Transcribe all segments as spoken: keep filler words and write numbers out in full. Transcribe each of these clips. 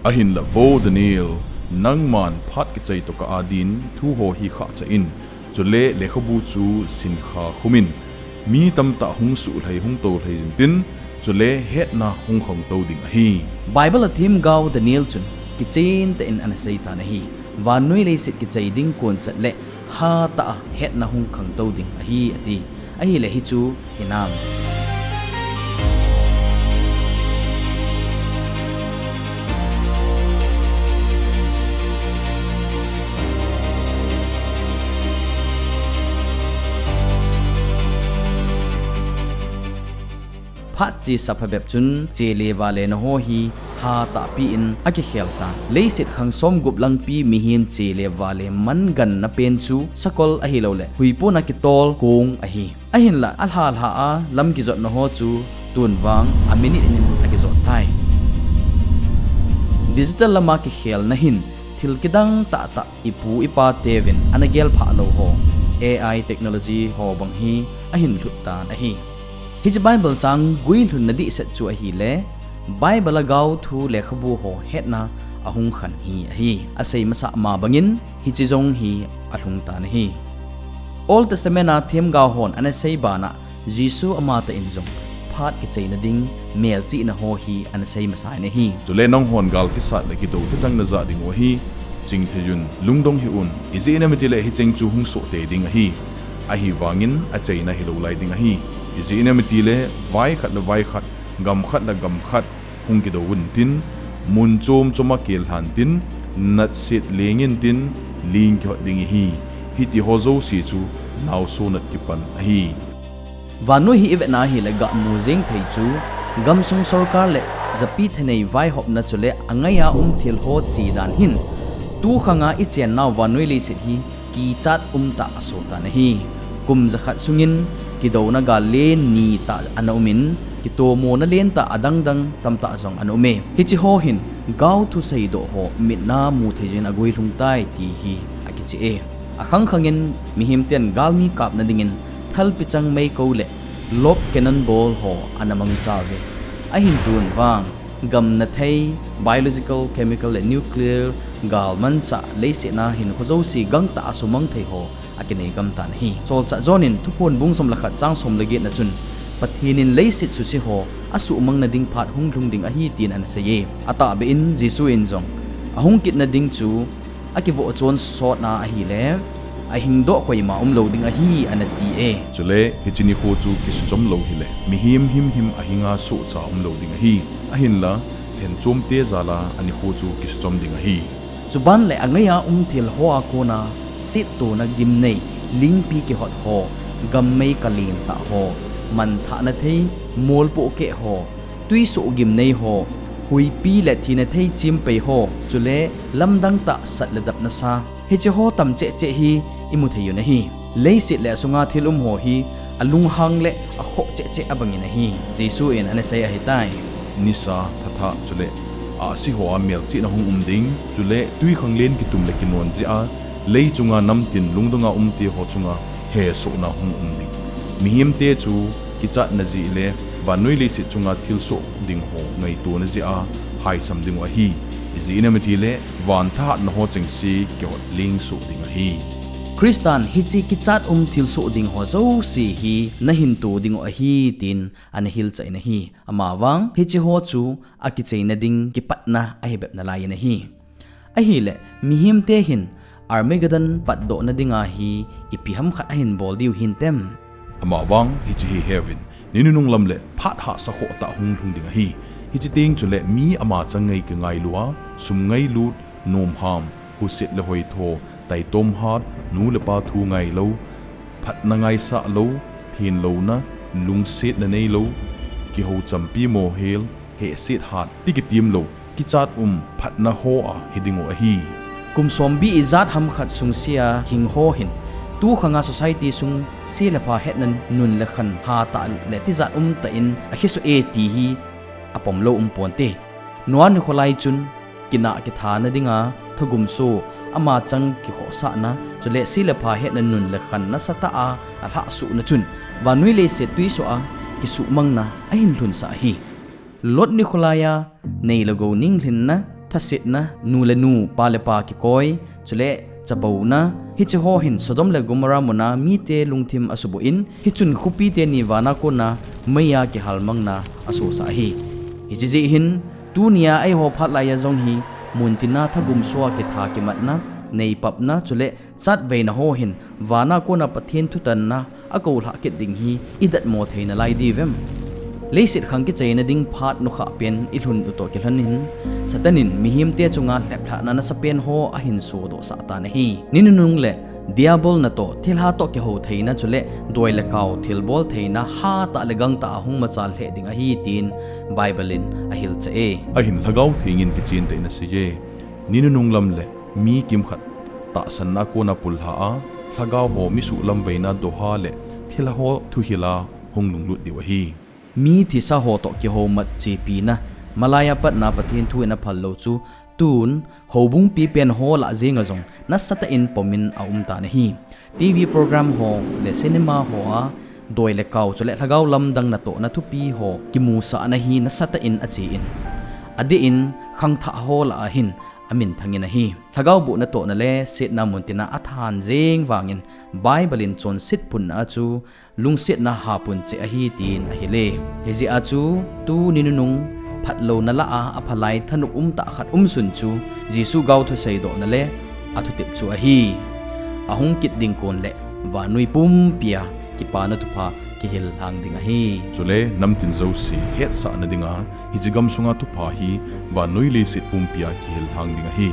Ahinla vo Daniel, nangman phat kichai tokah a din thu ho hi khahcha in, chule lekhabu chu sinkha khum in, mi tamtah hung suhlhai hung tohlhai jing tin, chule hetna hung khangtou ding ahi. Bible a themgao Daniel chun kichen tah in ana sei tan ahi. Vannoi leiset kichai ding konchat le hatah a hetna hung khangtou ding ahi ati. Ahile hichu hinam? Phat chesa phabep chun chele valena ho hi hatahpi in akikhel tan. Leiset khang somgup langpi mihem chele vale man ganna pen chu sakol ahilouleh huipon a kitol kong ahi. Ahinla alhalha a lam kijotna ho chu tun vang a minute in akijot tai. Digital lama kikhelna hin thil kidang tahtah ipu ipa teuvin ana gelphah lou ho, A I technology ho bang hi ahin lhut tan ahi. Hiche Bible chang guilhunna dihset chu ahile, Bible a gaothu lekhabu ho hetna ahung khan hi ahi. Asei masa ma bangin hiche jong hi alhung tan ahi. Old Testament a themgao hon ana sei bana Jesu amatah in jong phat kichaina ding melchihna ho hi ana sei masa in ahi. Chule nanghon gal kisat le kidou thutang najah dingu ahi. Chingtheiyun, lungdong hih un, ijeh inem itile hicheng chu hung soh tei ding ahi. Ahivangin achaina hilou lai ding ahi. Ijeh inem itile vai khat le vai khat, gam khat le gam khat hung kidou untin, mun chom choma kel lhantin, natset leng intin, ling kihot ding ihi. Hitiho jouse chu naoso nat kipan ahi. Vannoi hi ivetna ahile gamu jeng thei chu gamsung sorkar le japi thanei vaihopna chule angaiya um thil ho chedan hin tukhanga ichennau vannoi leiset hi kichat umtah asotan ahi. Kum jakhat sungin kidouna gal len nitah ana umin, kitomona lentah adangdang tamtah jong ana ume. Hicheho hin gaothu seidoh ho mitna muthei jengin aguilhung tai ti hi akicheh e. Akhangkhangin mihemten galmi kapna dingin thalpi chang meikou le lob cannonball ho ana mangchauve. Ahin tun vang gamna thei, biological, chemical le nuclear galmanchah leiset a hinkho jouse gangtah a sumang thei ho akinei gamtan ahi. Solchah John in Thuphon bung som le khat chang som le get na chun, Pathen in leiset suse ho asuhmangna ding phat hunglhung ding ahi tin ana seiye. Atahbeh in Jesu in jong ahung kitna ding chu akivoh chon sotna ahile, ahingdoh koima umlou ding ahi, anati e. Chule hiche nikho chu kisuchom lou hile, mihem himhim ahinga sohcha umlou ding ahi. Ahinla lhenchomte jala anikho chu kisuchom ding ahi. Chuban le angaiya um thil hoa kona settona gimnei, lingpi kihot ho, gammei kalentah ho, manthahna thei, molpohkeh ho, twisoh gimnei ho, huipi le thina thei chempei ho, chule lamdangtah sat le dapna sa, hicheho tam chehcheh hi imu thei un ahi. Leiset le asunga thil um ho hi alunghang le akhoh chehcheh abangin ahi. Jesu in ana sei ahitai. Nisa, phathah chule ahsi hoa melchihna hung um ding, chule twikhanglen kitum le kinon jeh a lei chunga namtin lungdonga umte ho chunga hesohna hung um ding. Mihemte chu kichatna jeh le vannoi leiset chunga thilsoh ding ho ngaitona jeh a haisam dingu ahi. Ijeh inem itile van thahatna ho chengse kihot lengsoh ding ahi. Christan hiche kichat um thilsoh ding ho jouse hi nahinto dingu ahi tin ana hilchah in ahi. Amavang hicheho chu akichaina ding kipatna ahibep nalai in ahi. Ahile mihemte hin Armageddon patdohna dinga hi ipi hamkhat ahin bol diu hintem? Amavang hiche hi heuvin, ni nunung lam le phat hahsa khohtah hunglhung ding ahi. Hiche teng chule mi ama chang ngai kingailua, sum ngailut, nomham, huset le hoitho, taitom hat, nu le pa thu ngailou, phatna ngaisah lou, thenlouna, lungsetna neilou, kihou champi mohel, hehset hat, ti kitemlou, kichat um phatna hoa hidingu ahi. Kum sombi ijat hamkhat sungsea hing ho hin tukhanga society sung se le pha hetna nun le khan hatah le tijat umtah in akhesoh e ti hi apomlou umponte. Noah nikho lai chun kinah kithana dinga thagumso, ama chang kikhohsahna, chule se le pha hetna nun le khan nasatah a alhahsuhna chun vannoi leiset twisoh a kisuhmangna ahin lhunsah ahi. Lot nikho laiya nei le gou ninglhinna, thasetna, nu le nu, pa le pa kikoi, chule chabouna, hiche ho hin Sodom le Gomorrah muna mite lungthim asuboh in, hichun khopi teni vana kona meiya kihalmangna asosah ahi. Hiche jeh hin, tunia eiho phat laiya jong hi, muntina thagum soh a kitha kimatna, neipapna, chule chatveina ho hin, vana kona Pathen thutanna akoulhah kit ding hi idatmo thei nalai diuvem? Leiset khang kichaina ding phat nukhah pen ilhun u toh kilhon in, Satan in mihemte chunga lheplhahna nasapen ho ahin sodohsah tan ahi. Ni nunung le Diabol natoh thilha toh kihou theina chule doi le kao thilbol theina hatah le gangtah a hung machal lheh ding ahi tin Bible in ahilchah e. Ahin Lhagao Theng in kichen tah in aseiye. Ni nunung lam le mi kimkhat tahsanna a kona pullha a, lhagao ho mi suhlamveina doha le thilha ho thuhil a hung lunglut diu ahi. Mi thisa ho toh kihoumat chepina, malaiya patna Pathen thu in aphal lou chu, tun houbung pipen ho lah jenga jong nasatah in pomin aumtan ahi. TV program ho le cinema ho a doi le kao chule lhagao lamdang natohna thupi ho kimusahna hi nasatah in achen, adeh in khangthah ho lah a hin aminthangin ahi. Lhagao boh natohna le setna muntina athan jeng vangin Bible in chonset phunna a chu lungsetna hapun cheh ahi tin ahile. Hijeh a chu tuni nunung phatlouna lah a aphalai thanop umtah khat umsun chu Jesu gaothuseidohna le athutep chu ahi. Ahung kit ding kon le vannoi pumpia Kipana Thupha kihillhang ding ahi. Chule namtin jouse hetsahna dinga hiche gamsunga thupha hi vannoi leiset pumpia kihillhang ding ahi.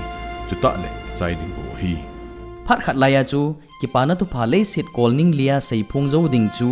Chutah le kichai ding bou ahi. Phat khat laiya chu Kipana Thupha leiset kolning lia seiphong jou ding chu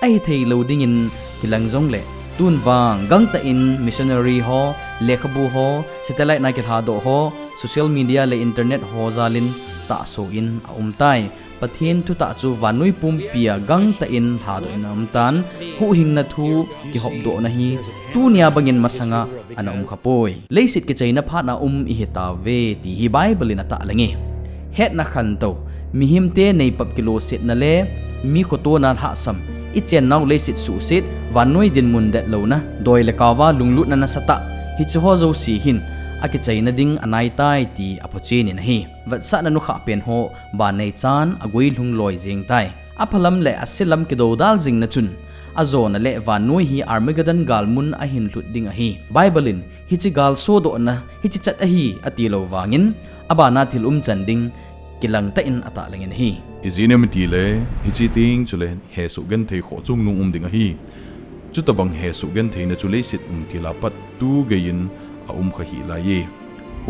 ahithei lou dingin kilang jongle, tun vang gangtah in missionary ho, lekhabu ho, satellite na kilhadoh ho, social media le internet ho jalin tahso in aumtai. Pathen thutah chu vannoi pumpia gangtah in lhadoh in aumtan, huhhingna thu kihopdohna hi tunia bangin masanga ana umkhapoi. Leiset kichaina phatna um ihitauve ti hi Bible in atahlange. Hetna khantou, mihemte neipap kilosetna le mi khotona lhahsam, ichennau leiset suhset, vannoi dinmun detlouna, doi le kaova lunglutna nasatah, hicheho jouse hin akichaina ding anaitai ti aphochen in ahi. Vetsahna nukhah pen ho, banneichan aguilhung loi jengtai. Aphalam le aselam kidoudal jingna chun, ajona le vannoi hi Armageddon galmun ahinlhut ding ahi. Bible in hiche gal sodohna hiche chat ahi atilou vangin, abana thil umchan ding kilangtah in atahlangin ahi. Ijeh inem itile, hiche teng chule hesoh genthei khoh chungnung um ding ahi. Chutobang hesoh gentheina chu leiset umtila pat tugeiyin aumkha hih laiye,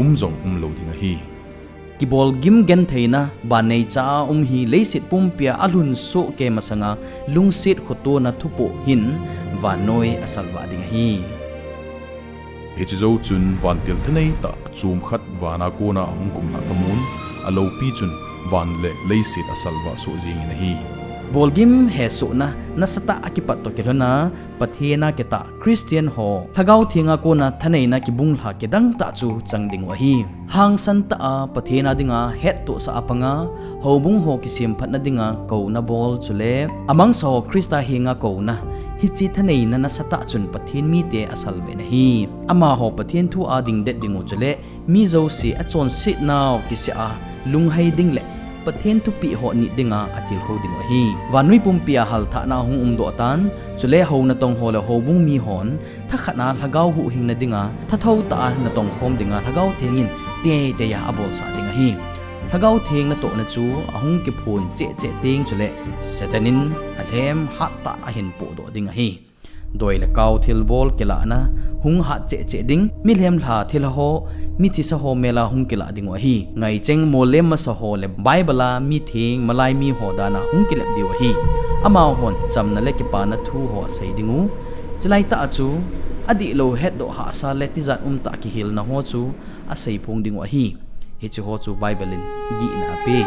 um jong umlou ding ahi. Kibolgim gentheina banneicha a um hi leiset pumpia alhunsoh kei masanga lungset khotona thupoh hin vannoi asalvah ding ahi. Hiche jou chun vantil thaneitah chomkhat vana kona ahung kumlhah kamun, aloupi chun van le leiset asalvah soh jengin ahi. Bolgim hesohna nasatah a kipat toh kilhona Pathen a kitah Christian ho Lhagao Thenga kona thaneina kibunglha kidangtah chu chang dingu ahi. Hangsantah a Pathen a dinga hettohsah a panga, houbung ho kisemphatna dinga kouna bol chule amangsaho Christa henga kouna, hiche thaneina nasatah chun Pathen mite asalvah in ahi. Amaho Pathen thu a dingdet dingu chule mi jouse achonsetnau kiseh a lunghei ding le Pathen thupeh ho nit dinga atilkhou dingu ahi. Vannoi pumpia halthahna ahung umdoh tan, chule hou natong ho le houbung mihon thakhatna lhagao huhhingna dinga thathoutah a natongkhom dinga Lhagao Thengin teitei a abolsah ding ahi. Lhagao Theng natohna chu ahung kiphon chehcheh teng chule Satan in alhem hattah ahin pohdoh ding ahi. Doi le kao thilbol kilahna hung hat chehcheh ding, milhem lha thilha ho, mithisaho mela hung kilah dingu ahi. Ngaicheng mollem masaho le Bible a mitheng malai miho dana hung kilep diu ahi. Amahon chamna le kipana thuho asei dingu. Chulaitah a chu adihlou hetdoh hahsa le tijat umtah kihilna ho chu aseiphong dingu ahi. Hicheho chu Bible in gihna ape.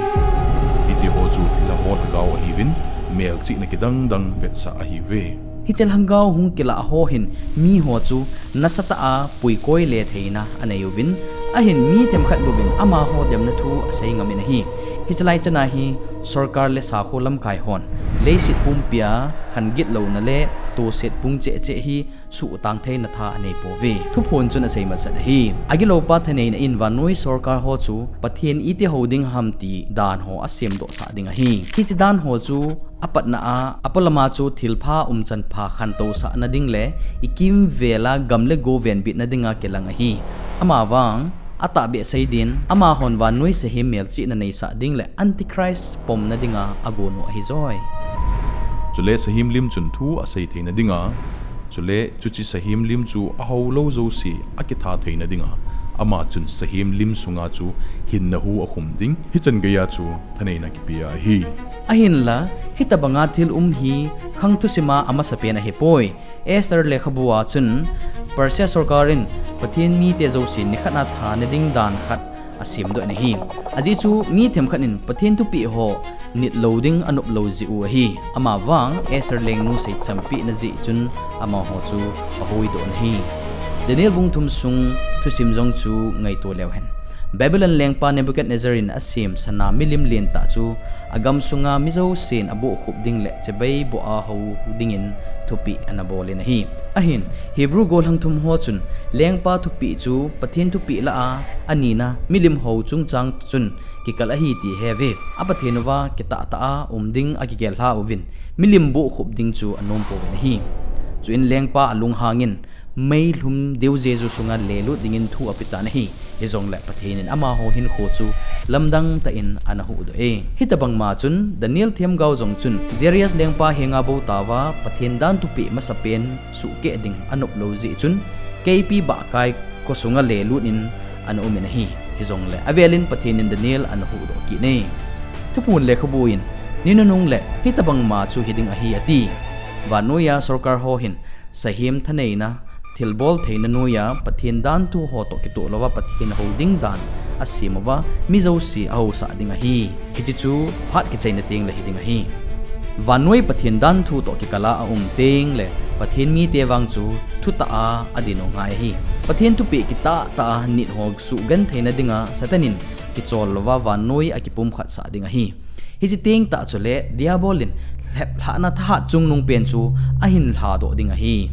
Hitiho chu thilha ho lhagao ahiuvin, melchihna kidangdang vetsah ahiuve. Hiche lhagao hung kilah ho hin miho chu nasatah a puikoi le theina aneiuvin, Ahin mi themkhat bouvin amaho demna thu asei ngamin ahi. Hiche lai chana hi sorkar le sakho lamkai hon leiset pumpia khan gitlouna le toset pung cheh cheh hi suhtang theina tha anei pouve. Thuphon chun asei masat ahi. Agilopa thaneina in vannoi sorkar ho chu Pathen iti hou ding ham ti dan ho asemdohsah ding ahi. Hiche dan ho chu apatna a, apolama chu thilpha umchan pha khantousahna ding le ikimvela gam le go venbitna dinga kilang ahi. Amavang, atahbeh sei din, amahon vannoi sahem melchihna neisah ding le Antichrist pomna dinga agonu ahijoi. Chule sahem lim chun thu asei theina dinga, chule chuche sahem lim chu ahoulou jouse akitha theina dinga, ama chun sahem lim sunga chu hinna hu akhum ding, hichan geiya chu thaneina kipea ahi. Ahinla, hitobanga thil um hi khang thusima amasapen ahipoi. Esther lekhabua chun, Persia sorkar in Pathen mite jouse nikhatna thana ding dan khat asemdoh in ahi. Ajeh chu mi themkhat in Pathen thupeh ho nitlou ding anoplou jeh u ahi. Amavang Esther lengnu seichampehna jeh chun amaho chu ahoidoh in ahi. Daniel bung thum sung thusim jong chu ngaito leu hen. Babylon lengpa Nebuchadnezzar in asem sana milim lentah chu agam sunga mi jousen abohkhup ding le chibai boh a hou dingin thupeh anabol in ahi. Ahin, Hebrew gollhang thum ho chun lengpa thupeh chu Pathen thupeh lah a anina milim hou chungchang chun kikal ahi ti heuve. A Pathen uva kitahtah a um ding akigellha uvin milim bohkhup ding chu anompouvin ahi. Chuin lengpa alunghangin meilhum deujeju sunga lelut dingin thu apetan ahi. Hijongle Pathen in amaho hinkho chu lamdang tah in anahuhdoh e. Hitobangma chun Daniel themgao jong chun Darius lengpa henga bou tauva Pathen dan thupeh masapen suhkeh ding anoplou jeh chun keipi bahkai khosunga lelut in ana umin ahi. Hijongle avelin Pathen in Daniel anahuhdoh kit e. Thuphon lekhabu in, ni nunung le hitobangma chu hiding ahi ati. Vannoiya sorkar ho hin sahem thaneina, thilbol theina noiya Pathen danthu ho toh kitoh louva Pathen hou ding dan asem uva mi jouse ahousah ding ahi. Hiche chu phat kichaina tengle hiding ahi. Vannoi Pathen danthu toh kikal a aum tengle Pathen mite vang chu thutah a adin u ngai ahi. Pathen thupeh kitahtah a nit ho suhgentheina dinga Satan in kichol louva vannoi akipumkhatsah ding ahi. Hiche tengtah chule Diabol in lheplhahna thahat chungnungpen chu ahin lhadoh ding ahi.